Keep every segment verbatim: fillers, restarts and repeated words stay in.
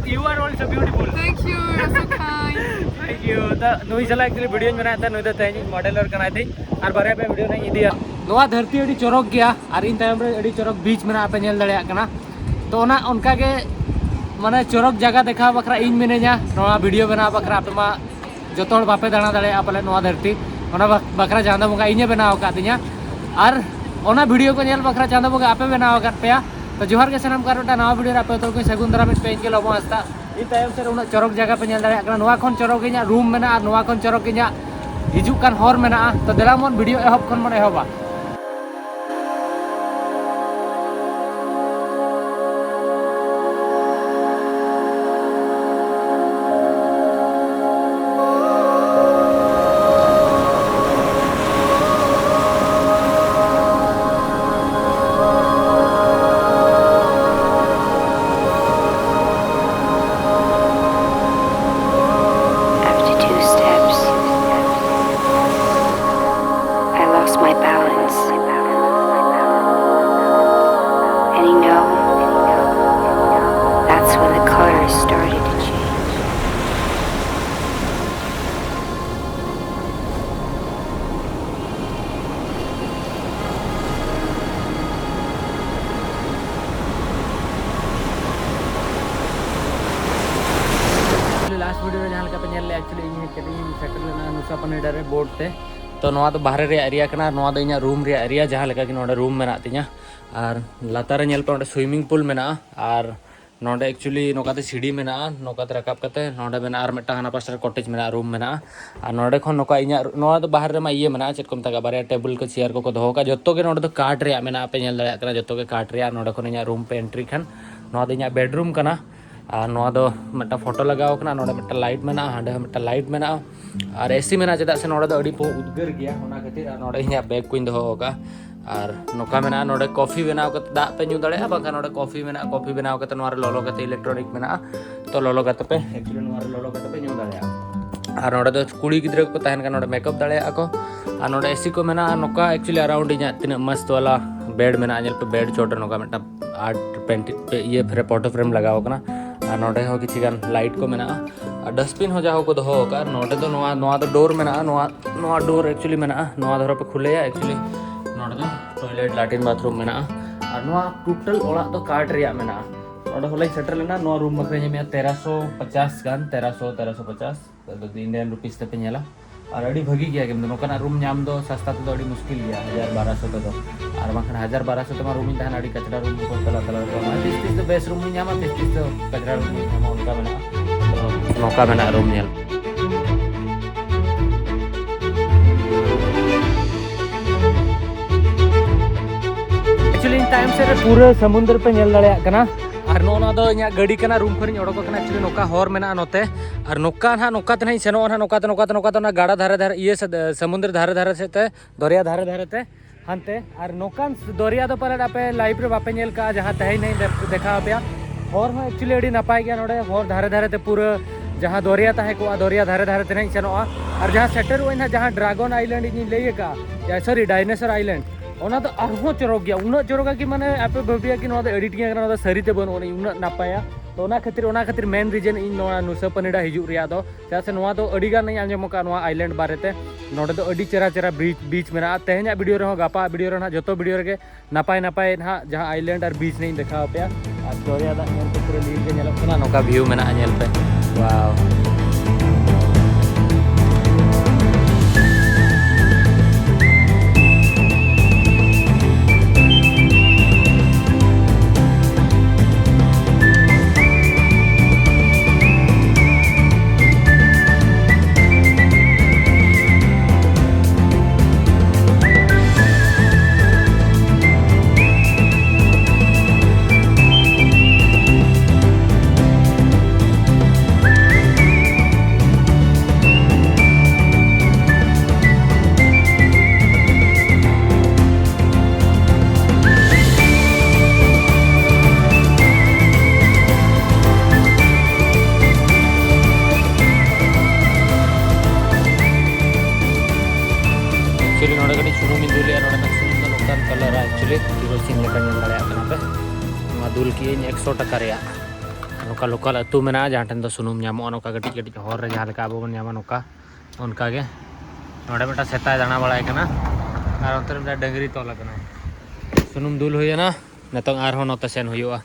You are also beautiful. Thank you, you're so kind. Thank you. ᱛᱚ ᱱᱩᱭ ᱥᱟᱞᱟᱜ actually video ᱧ ᱵᱮᱱᱟᱣᱮᱫ ᱛᱟᱦᱮᱸᱫ, ᱱᱩᱭ ᱫᱚ ᱛᱮᱦᱮᱧ model ᱠᱟᱱᱟᱭ ᱛᱤᱧ, ᱟᱨ ᱵᱟᱨᱭᱟ ᱯᱮ video ᱨᱮᱧ ᱤᱫᱤᱭᱟ᱾ ᱱᱚᱣᱟ ᱫᱷᱟᱹᱨᱛᱤ ᱟᱹᱰᱤ ᱪᱚᱨᱚᱠ ᱜᱮᱭᱟ, ᱟᱨ ᱤᱧ ᱛᱟᱭᱚᱢ ᱨᱮ ᱟᱹᱰᱤ ᱪᱚᱨᱚᱠ beach ᱢᱮᱱᱟᱜᱼᱟ, ᱯᱮ ᱧᱮᱞ ᱫᱟᱲᱮᱭᱟᱜ ᱠᱟᱱᱟ᱾ ᱛᱚ ᱚᱱᱟ ᱚᱱᱠᱟ ᱜᱮ ᱢᱟᱱᱮ ᱪᱚᱨᱚᱠ ᱡᱟᱭᱜᱟ ᱫᱮᱠᱷᱟᱣ ᱵᱟᱠᱷᱨᱟ ᱤᱧ ᱢᱤᱱᱟᱹᱧᱟ ᱱᱚᱣᱟ video ᱵᱮᱱᱟᱣ ᱵᱟᱠᱷᱨᱟ᱾ ᱟᱯᱮ ᱢᱟ ᱡᱚᱛᱚ ᱦᱚᱲ ᱵᱟᱯᱮ ᱫᱟᱬᱟ ᱫᱟᱲᱮᱭᱟᱜᱼᱟ ᱯᱟᱞᱮ ᱱᱚᱣᱟ ᱫᱷᱟᱹᱨᱛᱤ, ᱚᱱᱟ ᱵᱟᱠ-, ᱵᱟᱠᱷᱨᱟ ᱪᱟᱸᱫᱚ ᱵᱚᱸᱜᱟ ᱤᱧᱮ ᱵᱮᱱᱟᱣ ᱟᱠᱟᱫᱤᱧᱟ, ᱟᱨ ᱚᱱᱟ video ᱠᱚ ᱧᱮᱞ ᱵᱟᱠᱷᱨᱟ ᱪᱟᱸᱫᱚ ᱵᱚᱸᱜᱟ ᱟᱯᱮ ᱵᱮᱱᱟᱣ ᱟᱠᱟᱫ ᱯᱮᱭᱟ᱾ ᱛᱚ ᱡᱚᱦᱟᱨ ᱜᱮ ᱥᱟᱱᱟᱢ ᱠᱚ, ᱟᱨ ᱢᱤᱫᱴᱟᱝ ᱱᱟᱣᱟ video ᱨᱮ ᱟᱯᱮ ᱡᱚᱛᱚ ᱠᱚ ᱥᱟᱹᱜᱩᱱ ᱫᱟᱨᱟᱢ ᱢᱮᱫ ᱯᱮ, ᱤᱧ ᱜᱮ ᱞᱚᱵᱚ ᱦᱟᱸᱥᱫᱟ᱾ ᱤᱧ ᱛᱟᱭᱚᱢ ᱥᱮᱫ ᱨᱮ ᱩᱱᱟᱹᱜ ᱪᱚᱨᱚᱠ ᱡᱟᱭᱜᱟ ᱯᱮ ᱧᱮᱞ ᱫᱟᱲᱮᱭᱟᱜ ᱠᱟᱱᱟ, ᱱᱚᱣᱟ ᱠᱷᱚᱱ ᱪᱚᱨᱚᱠ ᱤᱧᱟᱹᱜ room ᱢᱮᱱᱟᱜᱼᱟ, ᱟᱨ ᱱᱚᱣᱟ ᱠᱷᱚᱱ ᱪᱚᱨᱚᱠ ᱤᱧᱟᱹᱜ ᱦᱤᱡᱩᱜ ᱠᱟᱱ ᱦᱚᱨ ᱢᱮᱱᱟᱜᱼᱟ᱾ ᱛᱚ ᱫᱮᱞᱟ ᱵᱚᱱ video ᱮᱦᱚᱵ ᱠᱷᱚᱱ ᱵᱚᱱ ᱮᱦᱚᱵᱟ᱾ After two steps, I lost my balance. And you know, that's when the colors started to change. Last video ᱨᱮ ᱡᱟᱦᱟᱸ ᱞᱮᱠᱟ ᱯᱮ ᱧᱮᱞ ᱞᱮᱫᱼᱟ, actually ᱤᱧ ᱦᱮᱡ ᱠᱟᱛᱮ ᱤᱧ ᱥᱮᱴᱮᱨ ᱞᱮᱱᱟ ᱱᱩᱥᱟ ᱯᱟᱱᱤᱰᱟ ᱨᱮ boat ᱛᱮ᱾ ᱛᱚ ᱱᱚᱣᱟ ᱫᱚ ᱵᱟᱦᱨᱮ ᱨᱮᱭᱟᱜ area ᱠᱟᱱᱟ, ᱟᱨ ᱱᱚᱣᱟ ᱫᱚ ᱤᱧᱟᱹᱜ room ᱨᱮᱭᱟᱜ area, ᱡᱟᱦᱟᱸ ᱞᱮᱠᱟ ᱜᱮ ᱱᱚᱰᱮ room ᱢᱮᱱᱟᱜ ᱛᱤᱧᱟᱹ᱾ ᱟᱨ ᱞᱟᱛᱟᱨ ᱨᱮ ᱧᱮᱞ ᱯᱮ, ᱚᱸᱰᱮ swimming pool ᱢᱮᱱᱟᱜᱼᱟ, ᱟᱨ ᱱᱚᱰᱮ actually ᱱᱚᱝᱠᱟᱛᱮ ᱥᱤᱲᱤ ᱢᱮᱱᱟᱜᱼᱟ, ᱱᱚᱝᱠᱟᱛᱮ ᱨᱟᱠᱟᱵ ᱠᱟᱛᱮ ᱱᱚᱰᱮ ᱢᱮᱱᱟᱜᱼᱟ ᱟᱨ ᱢᱤᱫᱴᱟᱝ ᱦᱟᱱᱟ ᱯᱟᱥᱴᱟ ᱨᱮ cottage ᱢᱮᱱᱟᱜᱼᱟ, room ᱢᱮᱱᱟᱜᱼᱟ᱾ ᱟᱨ ᱱᱚᱰᱮ ᱠᱷᱚᱱ ᱱᱚᱝᱠᱟ ᱤᱧᱟᱹᱜ, ᱱᱚᱣᱟ ᱫᱚ ᱵᱟᱦᱨᱮ ᱨᱮᱢᱟ ᱤᱭᱟᱹ ᱢᱮᱱᱟᱜᱼᱟ, ᱪᱮᱫ ᱠᱚ ᱢᱮᱛᱟᱜᱼᱟ, ᱵᱟᱨᱭᱟ table ᱠᱚ chair ᱠᱚᱠᱚ ᱫᱚᱦᱚ ᱠᱟᱜᱼᱟ, ᱡᱚᱛᱚ ᱜᱮ ᱱᱚᱰᱮ ᱫᱚ ᱠᱟᱴ ᱨᱮᱭᱟᱜ ᱢᱮᱱᱟᱜᱼᱟ, ᱯᱮ ᱧᱮᱞ ᱫᱟᱲᱮᱭᱟᱜ ᱠᱟᱱᱟ, ᱡᱚᱛᱚ ᱜᱮ ᱠᱟᱴ ᱨᱮᱭᱟᱜ᱾ ᱱᱚᱰᱮ ᱠᱷᱚᱱ ᱤᱧᱟᱹᱜ room ᱯᱮ entry ᱠᱷᱟᱱ ᱱᱚᱣᱟ ᱫᱚ ᱤᱧᱟᱹᱜ bedroom ᱠᱟᱱᱟ᱾ ᱟᱨ ᱱᱚᱣᱟ ᱫᱚ ᱢᱤᱫᱴᱟᱝ photo ᱞᱟᱜᱟᱣ ᱠᱟᱱᱟ, ᱱᱚᱰᱮ ᱢᱤᱫᱴᱟᱝ light ᱢᱮᱱᱟᱜᱼᱟ, ᱦᱟᱸᱰᱮ ᱦᱚᱸ ᱢᱤᱫᱴᱟᱝ light ᱢᱮᱱᱟᱜᱼᱟ᱾ ᱟᱨ AC ᱢᱮᱱᱟᱜᱼᱟ, ᱪᱮᱫᱟᱜ ᱥᱮ ᱱᱚᱰᱮ ᱫᱚ ᱟᱹᱰᱤ ᱯᱩ-, ᱩᱫᱽᱜᱟᱹᱨ ᱜᱮᱭᱟ, ᱚᱱᱟ ᱠᱷᱟᱹᱛᱤᱨ᱾ ᱟᱨ ᱱᱚᱰᱮ ᱤᱧᱟᱹᱜ bag ᱠᱚᱧ ᱫᱚᱦᱚ ᱟᱠᱟᱫᱼᱟ᱾ ᱟᱨ ᱱᱚᱝᱠᱟ ᱢᱮᱱᱟᱜᱼᱟ, ᱱᱚᱰᱮ coffee ᱵᱮᱱᱟᱣ ᱠᱟᱛᱮ ᱫᱟᱜ ᱯᱮ ᱧᱩ ᱫᱟᱲᱮᱭᱟᱜᱼᱟ, ᱵᱟᱝᱠᱷᱟᱱ ᱱᱚᱰᱮ coffee ᱢᱮᱱᱟᱜᱼᱟ, coffee ᱵᱮᱱᱟᱣ ᱠᱟᱛᱮ ᱱᱚᱣᱟ ᱨᱮ ᱞᱚᱞᱚ ᱠᱟᱛᱮ electronic ᱢᱮᱱᱟᱜᱼᱟ, ᱛᱚ ᱞᱚᱞᱚ ᱠᱟᱛᱮ ᱯᱮ, actually ᱱᱚᱣᱟ ᱨᱮ ᱞᱚᱞᱚ ᱠᱟᱛᱮ ᱯᱮ ᱧᱩ ᱫᱟᱲᱮᱭᱟᱜᱼᱟ᱾ ᱟᱨ ᱱᱚᱰᱮ ᱫᱚ ᱠᱩᱲᱤ ᱜᱤᱫᱽᱨᱟᱹ ᱠᱚᱠᱚ ᱛᱟᱦᱮᱱ ᱠᱷᱟᱱ ᱱᱚᱰᱮ makeup ᱫᱟᱲᱮᱭᱟᱜᱼᱟ ᱠᱚ᱾ ᱟᱨ ᱱᱚᱰᱮ AC ᱠᱚ ᱢᱮᱱᱟᱜᱼᱟ᱾ ᱱᱚᱝᱠᱟ actually around ᱤᱧᱟᱹᱜ ᱛᱤᱱᱟᱹᱜ ᱢᱚᱥᱛ ᱣᱟᱞᱟ bed ᱢᱮᱱᱟᱜᱼᱟ, ᱧᱮᱞ ᱯᱮ, bed ᱪᱚᱴ ᱨᱮ ᱱᱚᱝᱠᱟ ᱢᱤᱫᱴᱟᱝ art paint ᱤᱭᱟᱹ ᱯᱷᱨᱮ-, photo frame ᱞᱟᱜᱟᱣ ᱠᱟᱱᱟ᱾ ᱟᱨ ᱱᱚᱰᱮ ᱦᱚᱸ ᱠᱤᱪᱷᱤ ᱜᱟᱱ ᱞᱟᱭᱤᱴ ᱠᱚ ᱢᱮᱱᱟᱜᱼᱟ, ᱟᱨ ᱰᱟᱥᱴᱵᱤᱱ ᱦᱚᱸ ᱡᱟᱦᱟᱸ ᱠᱚ ᱫᱚᱦᱚ ᱟᱠᱟᱫᱼᱟ᱾ ᱱᱚᱰᱮ ᱫᱚ ᱱᱚᱣᱟ, ᱱᱚᱣᱟ ᱫᱚ ᱰᱳᱨ ᱢᱮᱱᱟᱜᱼᱟ, ᱱᱚᱣᱟ, ᱱᱚᱣᱟ ᱰᱳᱨ ᱮᱠᱪᱩᱭᱮᱞᱤ ᱢᱮᱱᱟᱜᱼᱟ, ᱱᱚᱣᱟ ᱫᱷᱟᱨᱮ ᱯᱮ ᱠᱷᱩᱞᱟᱹᱭᱟ, ᱮᱠᱪᱩᱭᱮᱞᱤ ᱱᱚᱰᱮ ᱫᱚ ᱴᱚᱭᱞᱮᱴ, ᱞᱟᱴᱨᱤᱱ, ᱵᱟᱛᱷᱨᱩᱢ ᱢᱮᱱᱟᱜᱼᱟ᱾ ᱟᱨ ᱱᱚᱣᱟ ᱴᱳᱴᱟᱞ ᱚᱲᱟᱜ ᱫᱚ ᱠᱟᱴ ᱨᱮᱭᱟᱜ ᱢᱮᱱᱟᱜᱼᱟ᱾ ᱱᱚᱰᱮ ᱦᱚᱸᱞᱮᱧ ᱥᱮᱴᱮᱨ ᱞᱮᱱᱟ, ᱱᱚᱣᱟ ᱨᱩᱢ ᱵᱟᱠᱷᱨᱟ ᱧᱟᱢᱮᱭᱟ ᱛᱮᱨᱚᱥᱚ ᱯᱚᱪᱟᱥ ᱜᱟᱱ, ᱛᱮᱨᱚᱥᱚ, ᱛᱮᱨᱚᱥᱚ ᱯᱚᱪᱟᱥ, ᱟᱫᱚ ᱤᱱᱰᱤᱭᱟᱱ ᱨᱩᱯᱤᱥ ᱛᱮᱯᱮ ᱧᱮᱞᱟ᱾ ᱟᱨ ᱟᱹᱰᱤ ᱵᱷᱟᱹᱜᱤ ᱜᱮᱭᱟ, ᱠᱤᱱᱛᱩ ᱱᱚᱝᱠᱟᱱᱟᱜ ᱨᱩᱢ ᱧᱟᱢ ᱫᱚ ᱥᱟᱥᱛᱟ ᱛᱮᱫᱚ ᱟᱹᱰᱤ ᱢᱩᱥᱠᱤᱞ ᱜᱮᱭᱟ, ᱦᱟᱡᱟᱨ ᱵᱟᱨᱚᱥᱚ ᱛᱮᱫᱚ᱾ ᱟᱨ ᱵᱟᱝᱠᱷᱟᱱ ᱦᱟᱡᱟᱨ ᱵᱟᱨᱚᱥᱚ ᱛᱮᱢᱟ ᱨᱩᱢ ᱤᱧ ᱛᱟᱦᱮᱱᱟ, ᱟᱹᱰᱤ ᱠᱟᱪᱨᱟ ᱨᱩᱢ ᱠᱚ ᱛᱟᱞᱟ ᱛᱟᱞᱟ ᱨᱮᱠᱚ ᱮᱢᱟ᱾ ᱛᱤᱥ ᱛᱤᱥ ᱫᱚ ᱵᱮᱥ ᱨᱩᱢ ᱤᱧ ᱧᱟᱢᱟ, ᱛᱤᱥ ᱛᱤᱥ ᱫᱚ ᱠᱟᱪᱨᱟ ᱨᱩᱢ ᱤᱧ ᱧᱟᱢᱟ, ᱚᱱᱠᱟ ᱢᱮᱱᱟᱜᱼᱟ᱾ ᱛᱚ, ᱱᱚᱝᱠᱟ ᱢᱮᱱᱟᱜᱼᱟ ᱨᱩᱢ ᱧᱮᱞ᱾ ᱮᱠᱪᱩᱭᱮᱞᱤ ᱤᱧ ᱛᱟᱭᱚᱢ ᱥᱮᱫ ᱨᱮ ᱯᱩᱨᱟᱹ ᱥᱟᱢᱩᱱᱫᱨ ᱯᱮ ᱧᱮᱞ ᱫᱟᱲᱮᱭᱟᱜ ᱠᱟᱱᱟ᱾ ᱟᱨ ᱱᱚᱜᱼᱚ ᱱᱚᱣᱟ ᱫᱚ ᱤᱧᱟᱹᱜ ᱜᱟᱹᱰᱤ ᱠᱟᱱᱟ, ᱨᱩᱢ ᱠᱷᱚᱱᱤᱧ ᱚᱰᱚᱠ ᱟᱠᱟᱱᱟ᱾ ᱮᱠᱪᱩᱭᱮᱞᱤ ᱱᱚᱝᱠᱟ ᱦᱚᱨ ᱢᱮᱱᱟᱜᱼᱟ ᱱᱚᱛᱮ, ᱟᱨ ᱱᱚᱝᱠᱟ ᱱᱟᱦᱟᱜ, ᱱᱚᱝᱠᱟ ᱛᱮ ᱱᱟᱦᱟᱜ ᱤᱧ ᱥᱮᱱᱚᱜᱼᱟ ᱱᱟᱦᱟᱜ, ᱱᱚᱝᱠᱟ ᱛᱮ, ᱱᱚᱝᱠᱟ ᱛᱮ, ᱱᱚᱝᱠᱟ ᱛᱮ ᱚᱱᱟ ᱜᱟᱰᱟ ᱫᱷᱟᱨᱮ ᱫᱷᱟᱨᱮ, ᱤᱭᱟᱹ ᱥᱮᱫ, ᱥᱟᱢᱩᱱᱫᱨ ᱫᱷᱟᱨᱮ ᱫᱷᱟᱨᱮ ᱥᱮᱫ ᱛᱮ, ᱫᱚᱨᱭᱟ ᱫᱷᱟᱨᱮ ᱫᱷᱟᱨᱮ ᱛᱮ ᱦᱟᱱᱛᱮ᱾ ᱟᱨ ᱱᱚᱝᱠᱟᱱ ᱫᱚᱨᱭᱟ ᱫᱚ ᱯᱟᱞᱮᱫ ᱟᱯᱮ ᱞᱟᱭᱤᱯᱷ ᱨᱮ ᱵᱟᱯᱮ ᱧᱮᱞ ᱠᱟᱜᱼᱟ, ᱡᱟᱦᱟᱸ ᱛᱮᱦᱮᱧ ᱱᱟᱦᱟᱜ ᱤᱧ ᱫᱮᱠᱷᱟᱣ ᱟᱯᱮᱭᱟ᱾ ᱦᱚᱨ ᱦᱚᱸ ᱮᱠᱪᱩᱭᱮᱞᱤ ᱟᱹᱰᱤ ᱱᱟᱯᱟᱭ ᱜᱮᱭᱟ᱾ ᱱᱚᱰᱮ ᱦᱚᱨ ᱫᱷᱟᱨᱮ ᱫᱷᱟᱨᱮ ᱛᱮ ᱯᱩᱨᱟᱹ ᱡᱟᱦᱟᱸ ᱫᱚᱨᱭᱟ ᱛᱟᱦᱮᱸ ᱠᱚᱜᱼᱟ, ᱫᱚᱨᱭᱟ ᱫᱷᱟᱨᱮ ᱫᱷᱟᱨᱮ ᱛᱮ ᱱᱟᱦᱟᱜ ᱤᱧ ᱥᱮᱱᱚᱜᱼᱟ᱾ ᱟᱨ ᱡᱟᱦᱟᱸ ᱥᱮᱴᱮᱨᱚᱜ ᱟᱹᱧ ᱱᱟᱦᱟᱜ, ᱡᱟᱦᱟᱸ ᱰᱨᱟᱜᱚᱱ ᱟᱭᱞᱮᱱᱰ ᱤᱧᱤᱧ ᱞᱟᱹᱭ ᱟᱠᱟᱫᱼᱟ, ᱥᱚᱨᱤ, ᱰᱟᱭᱱᱮᱥᱚᱨ ᱟᱭᱞᱮᱱᱰ, ᱚᱱᱟ ᱫᱚ ᱟᱨᱦᱚᱸ ᱪᱚᱨᱚᱠ ᱜᱮᱭᱟ᱾ ᱩᱱᱟᱹᱜ ᱪᱚᱨᱚᱠᱟ ᱠᱤ, ᱢᱟᱱᱮ, ᱟᱯᱮ ᱵᱷᱟᱹᱵᱤᱭᱟ ᱠᱤ ᱱᱚᱣᱟ ᱫᱚ ᱮᱰᱤᱴᱤᱝ ᱟᱠᱟᱱᱟ, ᱱᱚᱣᱟ ᱫᱚ ᱥᱟᱹᱨᱤ ᱛᱮ ᱵᱟᱹᱱᱩᱜ ᱟᱹᱱᱤᱡ, ᱩᱱᱟᱹᱜ ᱱᱟᱯᱟᱭᱟ᱾ ᱛᱚ ᱚᱱᱟ ᱠᱷᱟᱹᱛᱤᱨ, ᱚᱱᱟ ᱠᱷᱟᱹᱛᱤᱨ ᱢᱮᱱ ᱨᱤᱡᱮᱱ ᱤᱧ ᱱᱚᱣᱟ ᱱᱩᱥᱟᱹ ᱯᱟᱱᱤᱰᱟ ᱦᱤᱡᱩᱜ ᱨᱮᱭᱟᱜ ᱫᱚ, ᱪᱮᱫᱟᱜ ᱥᱮ ᱱᱚᱣᱟ ᱫᱚ ᱟᱹᱰᱤ ᱜᱟᱱ ᱤᱧ ᱟᱸᱡᱚᱢ ᱟᱠᱟᱫᱼᱟ ᱱᱚᱣᱟ ᱟᱭᱞᱮᱱᱰ ᱵᱟᱨᱮᱛᱮ᱾ ᱱᱚᱰᱮ ᱫᱚ ᱟᱹᱰᱤ ᱪᱮᱦᱨᱟ ᱪᱮᱦᱨᱟ ᱵᱤᱪ, ᱵᱤᱪ ᱢᱮᱱᱟᱜᱼᱟ᱾ ᱛᱮᱦᱮᱧᱟᱜ ᱵᱷᱤᱰᱤᱭᱳ ᱨᱮᱦᱚᱸ, ᱜᱟᱯᱟ ᱵᱷᱤᱰᱤᱭᱳ ᱨᱮ ᱱᱟᱦᱟᱜ, ᱡᱚᱛᱚ ᱵᱷᱤᱰᱤᱭᱳ ᱨᱮᱜᱮ ᱱᱟᱯᱟᱭ ᱱᱟᱯᱟᱭ ᱱᱟᱦᱟᱜ ᱡᱟᱦᱟᱸ ᱟᱭᱞᱮᱱᱰ ᱟᱨ ᱵᱤᱪ ᱱᱟᱦᱟᱜ ᱤᱧ ᱫᱮᱠᱷᱟᱣ ᱟᱯᱮᱭᱟ᱾ ᱟᱨ ᱫᱚᱨᱭᱟ ᱫᱟᱜ ᱧᱮᱞ ᱛᱮ ᱯᱩᱨᱟᱹ ᱞᱤᱞ ᱜᱮ ᱧᱮᱞᱚᱜ ᱠᱟᱱᱟ᱾ ᱱᱚᱝᱠᱟ ᱵᱷᱤᱭᱩ ᱢᱮᱱᱟᱜᱼᱟ, ᱧᱮᱞ ᱯᱮ᱾ ᱣᱟᱣ᱾ ᱮᱠᱪᱩᱭᱮᱞᱤ ᱱᱚᱰᱮ ᱠᱟᱹᱴᱤᱡ ᱥᱩᱱᱩᱢ ᱤᱧ ᱫᱩᱞᱮᱜᱼᱟ᱾ ᱱᱚᱰᱮᱱᱟᱜ ᱥᱩᱱᱩᱢ ᱫᱚ ᱱᱚᱝᱠᱟᱱ ᱠᱟᱞᱟᱨᱟ, ᱮᱠᱪᱩᱭᱮᱞᱤ ᱠᱮᱨᱳᱥᱤᱱ ᱞᱮᱠᱟ ᱧᱮᱞ ᱫᱟᱲᱮᱭᱟᱜ ᱠᱟᱱᱟ ᱯᱮ᱾ ᱱᱚᱣᱟ ᱫᱩᱞ ᱠᱮᱜᱼᱟᱹᱧ ᱮᱠᱥᱚ ᱴᱟᱠᱟ ᱨᱮᱭᱟᱜ᱾ ᱚᱠᱟ ᱞᱳᱠᱟᱞ ᱟᱹᱛᱩ ᱢᱮᱱᱟᱜᱼᱟ, ᱡᱟᱦᱟᱸ ᱴᱷᱮᱱ ᱫᱚ ᱥᱩᱱᱩᱢ ᱧᱟᱢᱚᱜᱼᱟ, ᱱᱚᱝᱠᱟ ᱠᱟᱹᱴᱤᱡ ᱠᱟᱹᱴᱤᱡ ᱦᱚᱨ ᱨᱮ ᱡᱟᱦᱟᱸ ᱞᱮᱠᱟ ᱟᱵᱚ ᱵᱚᱱ ᱧᱟᱢᱟ, ᱱᱚᱝᱠᱟ ᱚᱱᱠᱟ ᱜᱮ᱾ ᱱᱚᱰᱮ ᱢᱤᱫᱴᱟᱝ ᱥᱮᱛᱟᱭ ᱫᱟᱬᱟ ᱵᱟᱲᱟᱭ ᱠᱟᱱᱟ, ᱟᱨ ᱚᱱᱛᱮ ᱨᱮ ᱢᱤᱫᱴᱟᱝ ᱰᱟᱹᱝᱨᱤ ᱛᱚᱞ ᱟᱠᱟᱱᱟᱭ᱾ ᱥᱩᱱᱩᱢ ᱫᱩᱞ ᱦᱩᱭᱮᱱᱟ, ᱱᱤᱛᱚᱝ ᱟᱨᱦᱚᱸ ᱱᱚᱛᱮ ᱥᱮᱱ ᱦᱩᱭᱩᱜᱼᱟ,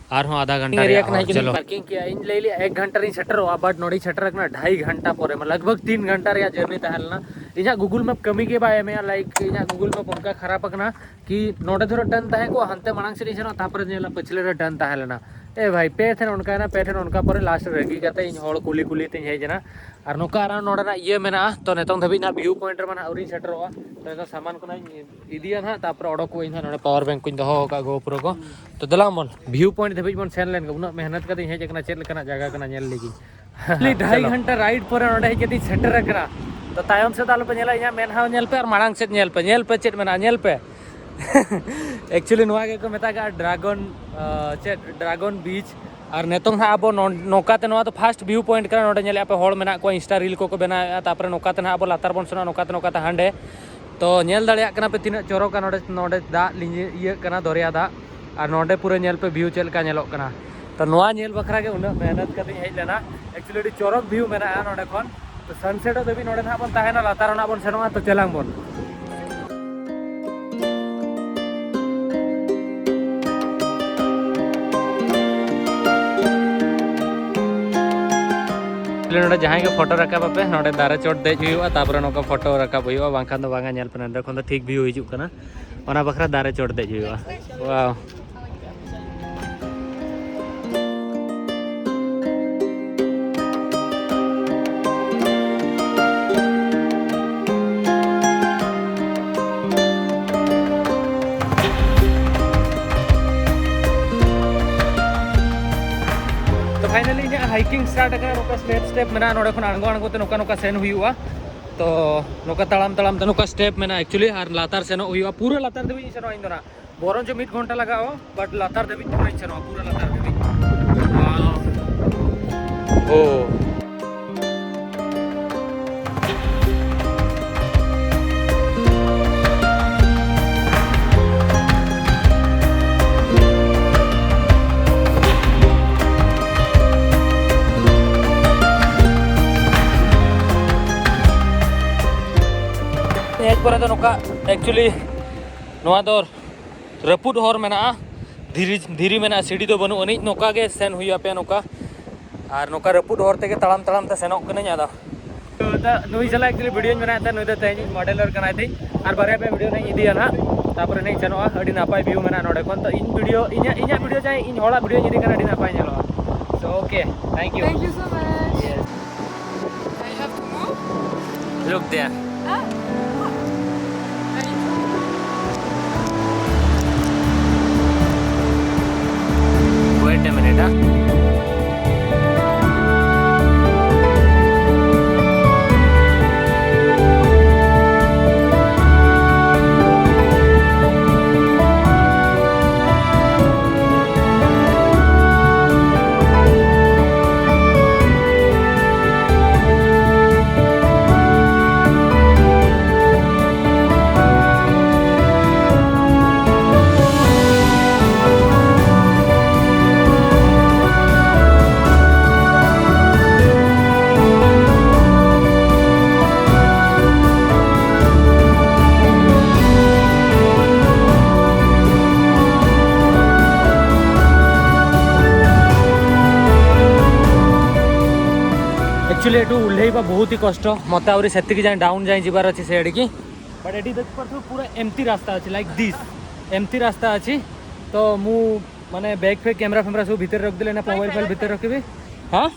ᱟᱨᱦᱚᱸ ᱟᱫᱷᱟ ᱜᱷᱚᱱᱴᱟ ᱨᱮᱭᱟᱜ ᱦᱚᱨ᱾ ᱪᱚᱞᱚ᱾ ᱯᱟᱨᱠᱤᱝ ᱠᱮᱜᱼᱟ, ᱤᱧ ᱞᱟᱹᱭ ᱞᱮᱜᱼᱟ ᱮᱠ ᱜᱷᱚᱱᱴᱟ ᱨᱤᱧ ᱥᱮᱴᱮᱨᱚᱜᱼᱟ, but ᱱᱚᱰᱮᱧ ᱥᱮᱴᱮᱨ ᱟᱠᱟᱱᱟ ᱰᱷᱟᱭ ᱜᱷᱚᱱᱴᱟ ᱯᱚᱨᱮ, ᱢᱟᱱᱮ ᱞᱟᱜᱽ ᱵᱷᱟᱜᱽ ᱛᱤᱱ ᱜᱷᱚᱱᱴᱟ ᱨᱮᱭᱟᱜ ᱡᱟᱨᱱᱤ ᱛᱟᱦᱮᱸ ᱞᱮᱱᱟ᱾ ᱤᱧᱟᱹᱜ ᱜᱩᱜᱩᱞ ᱢᱮᱯ ᱠᱟᱹᱢᱤ ᱜᱮ ᱵᱟᱭ ᱮᱢᱮᱜᱼᱟ, ᱞᱟᱭᱤᱠ ᱤᱧᱟᱹᱜ ᱜᱩᱜᱩᱞ ᱢᱮᱯ ᱚᱱᱠᱟ ᱠᱷᱟᱨᱟᱯ ᱟᱠᱟᱱᱟ ᱠᱤ ᱱᱚᱰᱮ ᱫᱷᱚᱨᱮ ᱴᱟᱨᱱ ᱛᱟᱦᱮᱸ ᱠᱚᱜᱼᱟ, ᱦᱟᱱᱛᱮ ᱢᱟᱲᱟᱝ ᱥᱮᱫ ᱤᱧ ᱥᱮᱱᱚᱜᱼᱟ, ᱛᱟᱨᱯᱚᱨᱮ ᱧᱮᱞᱟ ᱯᱟᱹᱪᱷᱞᱟᱹ ᱨᱮ ᱴᱟᱨᱱ ᱛᱟᱦᱮᱸ ᱞᱮᱱᱟ᱾ ᱮ ᱵᱷᱟᱭ, ᱯᱮ ᱴᱷᱮᱱ ᱚᱱᱠᱟᱭᱮᱱᱟ, ᱯᱮ ᱴᱷᱮᱱ ᱚᱱᱠᱟ ᱯᱚᱨᱮ ᱞᱟᱥᱴ ᱨᱮ ᱨᱟᱹᱜᱤ ᱠᱟᱛᱮ ᱤᱧ ᱦᱚᱲ ᱠᱩᱞᱤ ᱠᱩᱞᱤ ᱛᱮᱧ ᱦᱮᱡ ᱮᱱᱟ᱾ ᱟᱨ ᱱᱚᱝᱠᱟ ᱟᱨ ᱱᱚᱰᱮᱱᱟᱜ ᱤᱭᱟᱹ ᱢᱮᱱᱟᱜᱼᱟ, ᱛᱚ ᱱᱤᱛᱚᱝ ᱫᱷᱟᱹᱵᱤᱡ ᱱᱟᱜ ᱵᱷᱤᱭᱩ ᱯᱚᱭᱮᱱᱴ ᱨᱮᱢᱟ ᱱᱟᱜ ᱟᱹᱣᱨᱤᱧ ᱥᱮᱴᱮᱨᱚᱜᱼᱟ᱾ ᱛᱚ ᱱᱤᱛᱚᱝ ᱥᱟᱢᱟᱱ ᱠᱚ ᱱᱟᱜ ᱤᱧ ᱤᱫᱤᱭᱟ ᱱᱟᱜ, ᱛᱟᱨᱯᱚᱨᱮ ᱚᱰᱚᱠ ᱠᱚᱣᱟᱧ ᱱᱟᱜ᱾ ᱱᱚᱰᱮ ᱯᱟᱣᱟᱨ ᱵᱮᱝᱠ ᱠᱚᱧ ᱫᱚᱦᱚ ᱟᱠᱟᱫ GoPro ᱠᱚ᱾ ᱛᱚ ᱫᱮᱞᱟ ᱵᱚᱱ ᱵᱷᱤᱭᱩ ᱯᱚᱭᱮᱱᱴ ᱫᱷᱟᱹᱵᱤᱡ ᱵᱚᱱ ᱥᱮᱱ ᱞᱮᱱ ᱜᱮ, ᱩᱱᱟᱹᱜ ᱢᱮᱦᱱᱚᱛ ᱠᱟᱛᱮᱧ ᱦᱮᱡ ᱟᱠᱟᱱᱟ, ᱪᱮᱫ ᱞᱮᱠᱟᱱᱟᱜ ᱡᱟᱭᱜᱟ ᱠᱟᱱᱟ ᱧᱮᱞ ᱞᱟᱹᱜᱤᱫ᱾ ᱰᱷᱟᱭ ᱪᱚᱞᱚ᱾ ᱜᱷᱚᱱᱴᱟ ᱨᱟᱭᱤᱰ ᱯᱚᱨᱮ ᱱᱚᱰᱮ ᱦᱮᱡ ᱠᱟᱛᱮᱧ ᱥᱮᱴᱮᱨ ᱟᱠᱟᱱᱟ᱾ ᱛᱚ ᱛᱟᱭᱚᱢ ᱥᱮᱫ ᱟᱞᱚᱯᱮ ᱧᱮᱞᱟ, ᱤᱧᱟᱹᱜ ᱢᱮᱫᱦᱟ ᱧᱮᱞ ᱯᱮ ᱟᱨ ᱢᱟᱲᱟᱝ ᱥᱮᱫ ᱧᱮᱞ ᱯᱮ, ᱧᱮᱞ ᱯᱮ ᱪᱮᱫ ᱢᱮᱱᱟᱜᱼᱟ, ᱧᱮᱞ ᱯᱮ᱾ ᱮᱠᱪᱩᱭᱮᱞᱤ ᱱᱚᱣᱟ ᱜᱮᱠᱚ ᱢᱮᱛᱟᱜ ᱠᱟᱜᱼᱟ ᱰᱨᱟᱜᱚᱱ, ᱪᱮᱫ, ᱰᱨᱟᱜᱚᱱ ᱵᱤᱪ᱾ ᱟᱨ ᱱᱤᱛᱚᱝ ᱱᱟᱦᱟᱜ ᱟᱵᱚ ᱱᱚ-, ᱱᱚᱝᱠᱟ ᱛᱮ ᱱᱚᱣᱟ ᱫᱚ ᱯᱷᱟᱥᱴ ᱵᱷᱤᱭᱩ ᱯᱚᱭᱮᱱᱴ ᱠᱟᱱᱟ᱾ ᱱᱚᱰᱮ ᱧᱮᱞᱮᱫᱼᱟ ᱯᱮ ᱦᱚᱲ ᱢᱮᱱᱟᱜ ᱠᱚᱣᱟ, ᱤᱱᱥᱴᱟ ᱨᱤᱞ ᱠᱚᱠᱚ ᱵᱮᱱᱟᱣᱮᱫᱼᱟ, ᱛᱟᱨᱯᱚᱨᱮ ᱱᱚᱝᱠᱟ ᱛᱮ ᱱᱟᱦᱟᱜ ᱟᱵᱚ ᱞᱟᱛᱟᱨ ᱵᱚᱱ ᱥᱮᱱᱚᱜᱼᱟ, ᱱᱚᱝᱠᱟ ᱛᱮ ᱱᱚᱝᱠᱟ ᱛᱮ ᱦᱟᱸᱰᱮ᱾ ᱛᱚ ᱧᱮᱞ ᱫᱟᱲᱮᱭᱟᱜ ᱠᱟᱱᱟ ᱯᱮ ᱛᱤᱱᱟᱹᱜ ᱪᱚᱨᱚᱠᱟ ᱱᱚᱰᱮ, ᱱᱚᱰᱮ ᱫᱟᱜ ᱞᱤᱸᱡᱤ ᱤᱭᱟᱹᱜ ᱠᱟᱱᱟ, ᱫᱚᱨᱭᱟ ᱫᱟᱜ᱾ ᱟᱨ ᱱᱚᱰᱮ ᱯᱩᱨᱟᱹ ᱧᱮᱞ ᱯᱮ ᱵᱷᱤᱭᱩ ᱪᱮᱫ ᱞᱮᱠᱟ ᱧᱮᱞᱚᱜ ᱠᱟᱱᱟ᱾ ᱛᱚ ᱱᱚᱣᱟ ᱧᱮᱞ ᱵᱟᱠᱷᱨᱟ ᱜᱮ ᱩᱱᱟᱹᱜ ᱢᱮᱦᱱᱚᱛ ᱠᱟᱛᱮᱧ ᱦᱮᱡ ᱞᱮᱱᱟ᱾ ᱮᱠᱪᱩᱭᱮᱞᱤ ᱟᱹᱰᱤ ᱪᱚᱨᱚᱠ ᱵᱷᱤᱭᱩ ᱢᱮᱱᱟᱜᱼᱟ ᱱᱚᱰᱮ ᱠᱷᱚᱱ᱾ ᱛᱚ ᱥᱟᱱᱥᱮᱴᱚᱜ ᱫᱷᱟᱹᱵᱤᱡ ᱱᱚᱰᱮ ᱱᱟᱦᱟᱜ ᱵᱚᱱ ᱛᱟᱦᱮᱱᱟ, ᱞᱟᱛᱟᱨ ᱨᱮ ᱱᱟᱦᱟᱜ ᱵᱚᱱ ᱥᱮᱱᱚᱜᱼᱟ᱾ ᱛᱚ ᱪᱟᱞᱟᱝ ᱵᱚᱱ᱾ ᱱᱚᱰᱮ ᱡᱟᱦᱟᱸᱭ ᱜᱮ ᱯᱷᱳᱴᱳ ᱨᱟᱠᱟᱵ ᱟᱯᱮ, ᱱᱚᱰᱮ ᱫᱟᱨᱮ ᱪᱚᱴ ᱫᱮᱡ ᱦᱩᱭᱩᱜᱼᱟ, ᱛᱟᱨᱯᱚᱨᱮ ᱱᱚᱝᱠᱟ ᱯᱷᱳᱴᱳ ᱨᱟᱠᱟᱵ ᱦᱩᱭᱩᱜᱼᱟ, ᱵᱟᱝᱠᱷᱟᱱ ᱫᱚ ᱵᱟᱝᱟ᱾ ᱧᱮᱞ ᱯᱮ, ᱱᱚᱰᱮ ᱠᱷᱚᱱ ᱫᱚ ᱴᱷᱤᱠ ᱵᱷᱤᱭᱩ ᱦᱤᱡᱩᱜ ᱠᱟᱱᱟ, ᱚᱱᱟ ᱵᱟᱠᱷᱨᱟ ᱫᱟᱨᱮ ᱪᱚᱴ ᱫᱮᱡ ᱦᱩᱭᱩᱜᱼᱟ᱾ ᱣᱟᱣ᱾ ᱛᱚ ᱯᱷᱟᱭᱱᱟᱞᱤ ᱤᱧᱟᱹᱜ ᱦᱟᱭᱠᱤᱝ ᱥᱴᱟᱨᱴ ᱟᱠᱟᱱᱟ᱾ ᱱᱚᱝᱠᱟ ᱥᱴᱮᱯ ᱥᱴᱮᱯ ᱢᱮᱱᱟᱜᱼᱟ, ᱱᱚᱰᱮ ᱠᱷᱚᱱ ᱟᱬᱜᱚ ᱟᱬᱜᱚ ᱛᱮ ᱱᱚᱝᱠᱟ ᱱᱚᱝᱠᱟ ᱥᱮᱱ ᱦᱩᱭᱩᱜᱼᱟ᱾ ᱛᱚ ᱱᱚᱝᱠᱟ ᱛᱟᱲᱟᱢ ᱛᱟᱲᱟᱢ ᱛᱮ ᱱᱚᱝᱠᱟ ᱥᱴᱮᱯ ᱢᱮᱱᱟᱜᱼᱟ ᱮᱠᱪᱩᱭᱮᱞᱤ, ᱟᱨ ᱞᱟᱛᱟᱨ ᱥᱮᱱᱚᱜ ᱦᱩᱭᱩᱜᱼᱟ, ᱯᱩᱨᱟᱹ ᱞᱟᱛᱟᱨ ᱫᱷᱟᱹᱵᱤᱡ ᱤᱧ ᱥᱮᱱᱚᱜᱼᱟ ᱤᱧ ᱫᱚ ᱱᱟᱜ᱾ ᱵᱚᱨᱚᱝ ᱪᱚ ᱢᱤᱫ ᱜᱷᱚᱱᱴᱟ ᱞᱟᱜᱟᱜᱼᱟ, but ᱞᱟᱛᱟᱨ ᱫᱷᱟᱹᱵᱤᱡ ᱯᱩᱨᱟᱹᱧ ᱥᱮᱱᱚᱜᱼᱟ, ᱯᱩᱨᱟᱹ ᱞᱟᱛᱟᱨ ᱫᱷᱟᱹᱵᱤᱡ᱾ ᱳ᱾ ᱠᱚᱨᱮ ᱫᱚ ᱱᱚᱝᱠᱟ, actually ᱱᱚᱣᱟ ᱫᱚ ᱨᱟᱹᱯᱩᱫ ᱦᱚᱨ ᱢᱮᱱᱟᱜᱼᱟ, ᱫᱷᱤᱨᱤ ᱫᱷᱤᱨᱤ ᱢᱮᱱᱟᱜᱼᱟ, ᱥᱤᱲᱤ ᱫᱚ ᱵᱟᱹᱱᱩᱜ ᱟᱹᱱᱤᱡ᱾ ᱱᱚᱝᱠᱟ ᱜᱮ ᱥᱮᱱ ᱦᱩᱭᱩᱜᱼᱟ ᱟᱯᱮ ᱱᱚᱝᱠᱟ, ᱟᱨ ᱱᱚᱝᱠᱟ ᱨᱟᱹᱯᱩᱫ ᱦᱚᱨ ᱛᱮᱜᱮ ᱛᱟᱲᱟᱢ ᱛᱟᱲᱟᱢ ᱛᱮ ᱥᱮᱱᱚᱜ ᱠᱟᱹᱱᱟᱹᱧ᱾ ᱟᱫᱚ ᱛᱚ, ᱫᱟ-, ᱱᱩᱭ ᱥᱟᱞᱟᱜ actually video ᱧ ᱵᱮᱱᱟᱣᱮᱫ ᱛᱟᱦᱮᱸᱫ, ᱱᱩᱭ ᱫᱚ ᱛᱮᱦᱮᱧ ᱢᱚᱰᱮᱞᱟᱨ ᱠᱟᱱᱟᱭ ᱛᱤᱧ, ᱟᱨ ᱵᱟᱨᱭᱟ ᱯᱮᱭᱟ video ᱱᱟᱜ ᱤᱧ ᱤᱫᱤᱭᱟ ᱱᱟᱦᱟᱜ, ᱛᱟᱯᱚᱨᱮ ᱱᱟᱜ ᱤᱧ ᱥᱮᱱᱚᱜᱼᱟ᱾ ᱟᱹᱰᱤ ᱱᱟᱯᱟᱭ view ᱢᱮᱱᱟᱜᱼᱟ ᱱᱚᱰᱮ ᱠᱷᱚᱱ᱾ ᱛᱚ ᱤᱧ video, ᱤᱧᱟᱹᱜ, ᱤᱧᱟᱹᱜ video ᱪᱟᱦᱮ ᱤᱧ ᱦᱚᱲᱟᱜ video ᱧ ᱤᱫᱤ ᱠᱷᱟᱱ ᱟᱹᱰᱤ ᱱᱟᱯᱟᱭ ᱧᱮᱞᱚᱜᱼᱟ᱾ So okay, thank you. Thank you so much. Yes. I have to move. Look there. Ah. Wait a minute, huh? Actually ଏଠୁ ଓହ୍ଲେଇବା ବହୁତ ହି କଷ୍ଟ। ମୋତେ ଆହୁରି ସେତିକି ଯାଏଁ ଡାଉନ୍ ଯାଏଁ ଯିବାର ଅଛି ସେ ଆଡ଼ିକି। ବଟ୍ ଏଠି ଦେଖିପାରୁଥିବ ପୁରା ଏମିତି ରାସ୍ତା ଅଛି, like this, ଏମିତି ରାସ୍ତା ଅଛି। ତ ମୁଁ ମାନେ ବ୍ୟାଗ୍ ଫ୍ୟାଗ୍, କ୍ୟାମେରା ଫ୍ୟାମେରା ସବୁ ଭିତରେ ରଖିଦେଲେ ନା, ମୋବାଇଲ୍ ଫାଇଲ୍ ଭିତରେ ରଖିବି। ହଁ,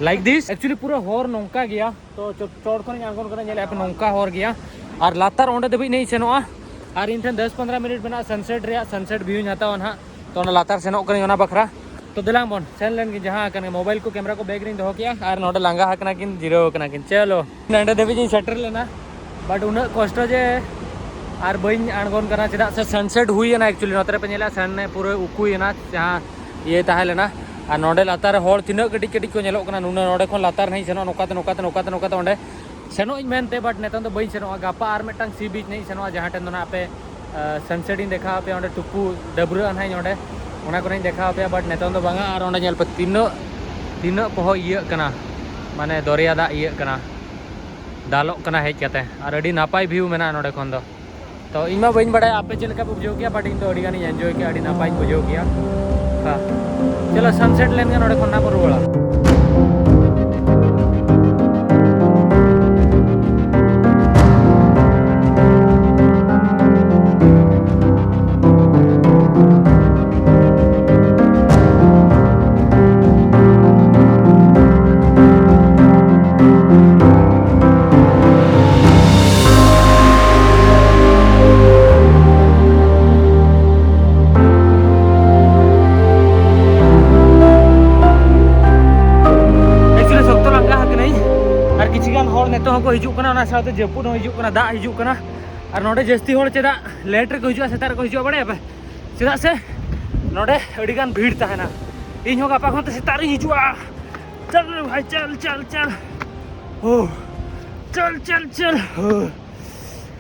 like this। Actually ᱯᱩᱨᱟ ᱦᱚᱨ ᱱᱚᱝᱠᱟ ᱜᱮᱭᱟ, ᱛᱚ ᱪᱚᱴ ᱠᱷᱚᱱᱤᱧ ᱟᱬᱜᱚᱱ ᱠᱟᱱᱟ, ᱧᱮᱞᱮᱫᱼᱟ ᱯᱮ ᱱᱚᱝᱠᱟ ᱦᱚᱨ ᱜᱮᱭᱟ᱾ ᱟᱨ ᱞᱟᱛᱟᱨ ᱚᱸᱰᱮ ᱫᱷᱟᱹᱵᱤᱡ ᱱᱟᱜ ᱤᱧ ᱥᱮᱱᱚᱜᱼᱟ, ᱟᱨ ᱤᱧ ᱴᱷᱮᱱ ᱫᱚᱥ ᱯᱚᱱᱫᱽᱨᱚ ᱢᱤᱱᱤᱴ ᱢᱮᱱᱟᱜᱼᱟ ᱥᱟᱱᱥᱮᱴ ᱨᱮᱭᱟᱜ, ᱥᱟᱱᱥᱮᱴ ᱵᱷᱤᱭᱩᱧ ᱦᱟᱛᱟᱣᱟ ᱱᱟᱦᱟᱜ᱾ ᱛᱚ ᱚᱱᱟ ᱞᱟᱛᱟᱨ ᱥᱮᱱᱚᱜ ᱠᱟᱹᱱᱟᱹᱧ ᱚᱱᱟ ᱵᱟᱠᱷᱨᱟ᱾ ᱛᱚ ᱫᱮᱞᱟᱝ ᱵᱚᱱ ᱥᱮᱱ ᱞᱮᱱ ᱜᱮ, ᱡᱟᱦᱟᱸ ᱠᱟᱱ ᱜᱮ, ᱢᱳᱵᱟᱭᱤᱞ ᱠᱚ ᱠᱮᱢᱮᱨᱟ ᱠᱚ ᱵᱮᱜᱽ ᱨᱤᱧ ᱫᱚᱦᱚ ᱠᱮᱜᱼᱟ, ᱟᱨ ᱱᱚᱰᱮ ᱞᱟᱸᱜᱟ ᱟᱠᱟᱱᱟ ᱠᱤᱱ, ᱡᱤᱨᱟᱹᱣ ᱟᱠᱟᱱᱟ ᱠᱤᱱ᱾ ᱪᱚᱞᱚ, ᱱᱚᱰᱮ ᱫᱷᱟᱹᱵᱤᱡ ᱤᱧ ᱥᱮᱴᱮᱨ ᱞᱮᱱᱟ, ᱵᱟᱴ ᱩᱱᱟᱹᱜ ᱠᱚᱥᱴᱚ ᱡᱮ ᱟᱨ ᱵᱟᱹᱧ ᱟᱬᱜᱚᱱ ᱠᱟᱱᱟ, ᱪᱮᱫᱟᱜ ᱥᱮ ᱥᱟᱱᱥᱮᱴ ᱦᱩᱭ ᱮᱱᱟ᱾ Actually ᱱᱚᱛᱮ ᱨᱮᱯᱮ ᱧᱮᱞᱟ, ᱥᱟᱱ ᱯᱩᱨᱟᱹ ᱩᱠᱩᱭᱮᱱᱟ ᱡᱟᱦᱟᱸ ᱤᱭᱟᱹ ᱛᱟᱦᱮᱸ ᱞᱮᱱᱟ᱾ ᱟᱨ ᱱᱚᱰᱮ ᱞᱟᱛᱟᱨ ᱨᱮ ᱦᱚᱲ ᱛᱤᱱᱟᱹᱜ ᱠᱟᱹᱴᱤᱡ ᱠᱟᱹᱴᱤᱡ ᱠᱚ ᱧᱮᱞᱚᱜ ᱠᱟᱱᱟ, ᱱᱩᱱᱟᱹᱜ ᱱᱚᱰᱮ ᱠᱷᱚᱱ ᱞᱟᱛᱟᱨ ᱱᱟᱜ ᱤᱧ ᱥᱮᱱᱚᱜᱼᱟ, ᱱᱚᱝᱠᱟ ᱛᱮ ᱱᱚᱝᱠᱟ ᱛᱮ ᱱᱚᱝᱠᱟ ᱛᱮ ᱱᱚᱝᱠᱟ ᱛᱮ ᱚᱸᱰᱮ ᱥᱮᱱᱚᱜ ᱤᱧ ᱢᱮᱱᱛᱮ, ᱵᱟᱴ ᱱᱤᱛᱚᱝ ᱫᱚ ᱵᱟᱹᱧ ᱥᱮᱱᱚᱜᱼᱟ᱾ ᱜᱟᱯᱟ ᱟᱨ ᱢᱤᱫᱴᱟᱝ ᱥᱤ ᱵᱤᱪ ᱱᱟᱜ ᱤᱧ ᱥᱮᱱᱚᱜᱼᱟ, ᱡᱟᱦᱟᱸ ᱴᱷᱮᱱ ᱫᱚ ᱱᱟᱜ ᱟᱯᱮ ᱥᱟᱱᱥᱮᱴ ᱤᱧ ᱫᱮᱠᱷᱟᱣ ᱟᱯᱮᱭᱟ, ᱚᱸᱰᱮ ᱴᱩᱯᱩ ᱰᱟᱹᱵᱽᱨᱟᱹᱜᱼᱟ ᱱᱟᱜ ᱤᱧ ᱚᱸᱰᱮ, ᱚᱱᱟ ᱠᱚᱨᱮᱧ ᱫᱮᱠᱷᱟᱣ ᱟᱯᱮᱭᱟ᱾ ᱵᱟᱴ ᱱᱤᱛᱚᱝ ᱫᱚ ᱵᱟᱝᱟ᱾ ᱟᱨ ᱚᱸᱰᱮ ᱧᱮᱞ ᱯᱮ ᱛᱤᱱᱟᱹᱜ, ᱛᱤᱱᱟᱹᱜ ᱯᱚᱦᱚ ᱤᱭᱟᱹᱜ ᱠᱟᱱᱟ, ᱢᱟᱱᱮ ᱫᱚᱨᱭᱟ ᱫᱟᱜ ᱤᱭᱟᱹᱜ ᱠᱟᱱᱟ᱾ ᱫᱟᱞᱚᱜ ᱠᱟᱱᱟ ᱦᱮᱡ ᱠᱟᱛᱮ᱾ ᱟᱨ ᱟᱹᱰᱤ ᱱᱟᱯᱟᱭ ᱵᱷᱤᱭᱩ ᱢᱮᱱᱟᱜᱼᱟ ᱱᱚᱰᱮ ᱠᱷᱚᱱ ᱫᱚ᱾ ᱛᱚ ᱤᱧ ᱢᱟ ᱵᱟᱹᱧ ᱵᱟᱲᱟᱭᱟ ᱟᱯᱮ ᱪᱮᱫ ᱞᱮᱠᱟ ᱯᱮ ᱵᱩᱡᱷᱟᱹᱣ ᱠᱮᱭᱟ, ᱵᱟᱴ ᱤᱧ ᱫᱚ ᱟᱹᱰᱤ ᱜᱟᱱᱤᱧ ᱮᱱᱡᱚᱭ ᱠᱮᱭᱟ, ᱟᱹᱰᱤ ᱱᱟᱯᱟᱭᱤᱧ ᱵᱩᱡᱷᱟᱹᱣ ᱠᱮᱭᱟ᱾ ᱦᱮᱸ, ᱪᱚᱞᱚ, ᱥᱟᱱᱥᱮᱴ ᱞᱮᱱ ᱜᱮ ᱱᱚᱰᱮ ᱠᱷᱚᱱ ᱱᱟᱜ ᱵᱚᱱ ᱨᱩᱣᱟᱹᱲᱟ᱾ Actually ᱥᱚᱠᱛᱚ ᱞᱟᱸᱜᱟ ᱟᱠᱟᱱᱟᱹᱧ᱾ ᱟᱨ ᱠᱤᱪᱷᱩ ᱜᱟᱱ ᱦᱚᱲ ᱱᱤᱛᱚᱜ ᱦᱚᱸᱠᱚ ᱦᱤᱡᱩᱜ ᱠᱟᱱᱟ, ᱚᱱᱟ ᱥᱟᱶᱛᱮ ᱡᱟᱹᱯᱩᱫ ᱦᱚᱸ ᱦᱤᱡᱩᱜ ᱠᱟᱱᱟ, ᱫᱟᱜ ᱦᱤᱡᱩᱜ ᱠᱟᱱᱟ᱾ ᱟᱨ ᱱᱚᱰᱮ ᱡᱟᱹᱥᱛᱤ ᱦᱚᱲ ᱪᱮᱫᱟᱜ ᱞᱮᱴ ᱨᱮᱠᱚ ᱦᱤᱡᱩᱜᱼᱟ, ᱥᱮᱛᱟᱜ ᱨᱮᱠᱚ ᱦᱤᱡᱩᱜᱼᱟ, ᱵᱟᱲᱟᱭᱟᱯᱮ? ᱪᱮᱫᱟᱜ ᱥᱮ ᱱᱚᱰᱮ ᱟᱹᱰᱤ ᱜᱟᱱ ᱵᱷᱤᱲ ᱛᱟᱦᱮᱱᱟ᱾ ᱤᱧ ᱦᱚᱸ ᱜᱟᱯᱟ ᱠᱷᱚᱱ ᱛᱮ ᱥᱮᱛᱟᱜ ᱨᱤᱧ ᱦᱤᱡᱩᱜᱼᱟ᱾ ᱪᱟᱞ ᱨᱮ ᱵᱷᱟᱭ, ᱪᱟᱞ, ᱪᱟᱞ, ᱪᱟᱞ᱾ ᱳ, ᱪᱟᱞ, ᱪᱟᱞ, ᱪᱟᱞ᱾ ᱳ᱾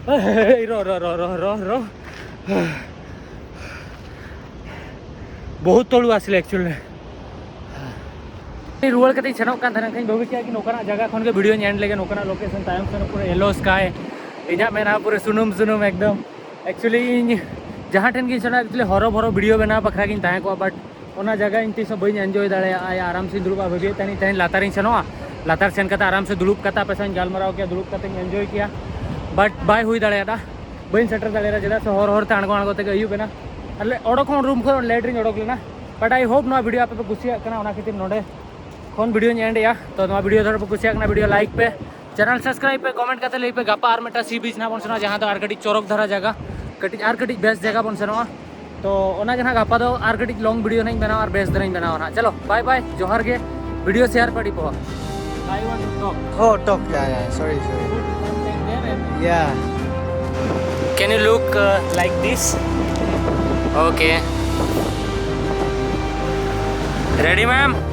ᱮᱭ, ᱨᱚ, ᱨᱚ, ᱨᱚ᱾ ᱵᱚᱦᱩᱛ ᱛᱚᱞᱩ ᱟᱥᱞᱮ actually᱾ ᱨᱩᱣᱟᱹᱲ ᱠᱟᱛᱮᱧ ᱥᱮᱱᱚᱜ ᱠᱟᱱ ᱛᱟᱦᱮᱱᱟ, ᱮᱱᱠᱷᱟᱱ ᱵᱷᱟᱹᱵᱤ ᱠᱮᱫᱼᱟ ᱠᱤ ᱱᱚᱝᱠᱟᱱᱟᱜ ᱡᱟᱭᱜᱟ ᱠᱷᱚᱱ ᱜᱮ ᱵᱷᱤᱰᱤᱭᱳᱧ ᱮᱱᱰ ᱞᱮᱜᱮ, ᱱᱚᱝᱠᱟᱱᱟᱜ ᱞᱳᱠᱮᱥᱚᱱ᱾ ᱛᱟᱭᱚᱢ ᱥᱮᱱ ᱯᱩᱨᱟᱹ ᱭᱮᱞᱳ ᱥᱠᱟᱭ, ᱤᱧᱟᱹᱜ ᱢᱮᱱᱟᱜᱼᱟ ᱯᱩᱨᱟᱹ ᱥᱩᱱᱩᱢ ᱥᱩᱱᱩᱢ ᱮᱠᱫᱚᱢ᱾ Actually ᱤᱧ ᱡᱟᱦᱟᱸ ᱴᱷᱮᱱ ᱜᱤᱧ ᱥᱮᱱᱚᱜᱼᱟ, actually ᱦᱚᱨᱚ ᱵᱚᱨᱚ ᱵᱷᱤᱰᱤᱭᱳ ᱵᱮᱱᱟᱣ ᱵᱟᱠᱷᱨᱟ ᱜᱤᱧ ᱛᱟᱦᱮᱸ ᱠᱚᱜᱼᱟ, but ᱚᱱᱟ ᱡᱟᱭᱜᱟ ᱤᱧ ᱛᱤᱥ ᱦᱚᱸ ᱵᱟᱹᱧ ᱮᱱᱡᱚᱭ ᱫᱟᱲᱮᱭᱟᱜᱼᱟ᱾ ᱟᱨᱟᱢ ᱥᱮᱧ ᱫᱩᱲᱩᱵᱼᱟ, ᱵᱷᱟᱹᱵᱤᱭᱮᱫ ᱛᱟᱦᱮᱱᱤᱧ ᱛᱮᱦᱮᱧ ᱞᱟᱛᱟᱨᱤᱧ ᱥᱮᱱᱚᱜᱼᱟ, ᱞᱟᱛᱟᱨ ᱥᱮᱱ ᱠᱟᱛᱮ ᱟᱨᱟᱢ ᱥᱮ ᱫᱩᱲᱩᱵ ᱠᱟᱛᱮ ᱟᱯᱮ ᱥᱟᱶ ᱤᱧ ᱜᱟᱞᱢᱟᱨᱟᱣ ᱠᱮᱭᱟ, ᱫᱩᱲᱩᱵ ᱠᱟᱛᱮᱧ ᱮᱱᱡᱚᱭ ᱠᱮᱭᱟ, but ᱵᱟᱭ ᱦᱩᱭ ᱫᱟᱲᱮᱭᱟᱫᱟ, ᱵᱟᱹᱧ ᱥᱮᱴᱮᱨ ᱫᱟᱲᱮᱭᱟᱫᱟ, ᱪᱮᱫᱟᱜ ᱥᱮ ᱦᱚᱨ ᱦᱚᱨ ᱛᱮ ᱟᱬᱜᱚ ᱟᱬᱜᱚ ᱛᱮᱜᱮ ᱟᱹᱭᱩᱵ ᱮᱱᱟ᱾ ᱟᱨ ᱞᱮ ᱚᱰᱚᱠ ᱦᱚᱸ ᱨᱩᱢ ᱠᱷᱚᱱ ᱞᱮᱴ ᱨᱤᱧ ᱚᱰᱚᱠ ᱞᱮᱱᱟ᱾ But I hope ᱱᱚᱣᱟ ᱵᱷᱤᱰᱤᱭᱳ ᱟᱯᱮ ᱯᱮ ᱠᱩᱥᱤᱭᱟᱜ ᱠᱟᱱᱟ, ᱚᱱᱟ ᱠᱷᱟᱹᱛᱤᱨ ᱱᱚᱰᱮ ᱠᱷᱚᱱ ᱵᱷᱤᱰᱤᱭᱳᱧ ᱮᱱᱰ ᱮᱜᱼᱟ᱾ ᱛᱚ ᱱᱚᱣᱟ ᱵᱷᱤᱰᱤᱭᱳ ᱫᱷᱚᱨᱮ ᱯᱮ ᱠᱩᱥᱤᱭᱟᱜ ᱠᱟᱱᱟ, ᱵᱷᱤᱰᱤᱭᱳ ᱞᱟᱭᱤᱠ ᱯᱮ, ᱪᱮᱱᱮᱞ ᱥᱟᱵᱥᱠᱨᱟᱭᱤᱵ ᱯᱮ, ᱠᱚᱢᱮᱱᱴ ᱠᱟᱛᱮ ᱞᱟᱹᱭ ᱯᱮ ᱜᱟᱯᱟ ᱟᱨ ᱢᱤᱫᱴᱟᱝ ᱥᱤ ᱵᱤᱪ ᱱᱟᱜ ᱵᱚᱱ ᱥᱮᱱᱚᱜᱼᱟ, ᱡᱟᱦᱟᱸ ᱫᱚ ᱟᱨ ᱠᱟᱹᱴᱤᱡ ᱪᱚᱨᱚᱠ ᱫᱷᱟᱨᱟ ᱡᱟᱭᱜᱟ, ᱠᱟᱹᱴᱤᱡ ᱟᱨ ᱠᱟᱹᱴᱤᱡ ᱵᱮᱥ ᱡᱟᱭᱜᱟ ᱵᱚᱱ ᱥᱮᱱᱚᱜᱼᱟ᱾ ᱛᱚ ᱚᱱᱟ ᱜᱮ ᱱᱟᱜ ᱜᱟᱯᱟ ᱫᱚ ᱟᱨ ᱠᱟᱹᱴᱤᱡ ᱞᱚᱝ ᱵᱷᱤᱰᱤᱭᱳ ᱱᱟᱜ ᱤᱧ ᱵᱮᱱᱟᱣᱟ ᱟᱨ ᱵᱮᱥ ᱫᱷᱟᱨᱟᱧ ᱵᱮᱱᱟᱣᱟ ᱱᱟᱜ᱾ ᱪᱚᱞᱚ, ᱵᱟᱭ ᱵᱟᱭ, ᱡᱚᱦᱟᱨ ᱜᱮ᱾ ᱵᱷᱤᱰᱤᱭᱳ ᱥᱮᱭᱟᱨ ᱯᱮ ᱟᱹᱰᱤ ᱯᱚᱦᱚ᱾ Oh, talk. Yeah, yeah, sorry, sorry. Yeah. Can you look uh, like this? Okay. Ready, ma'am?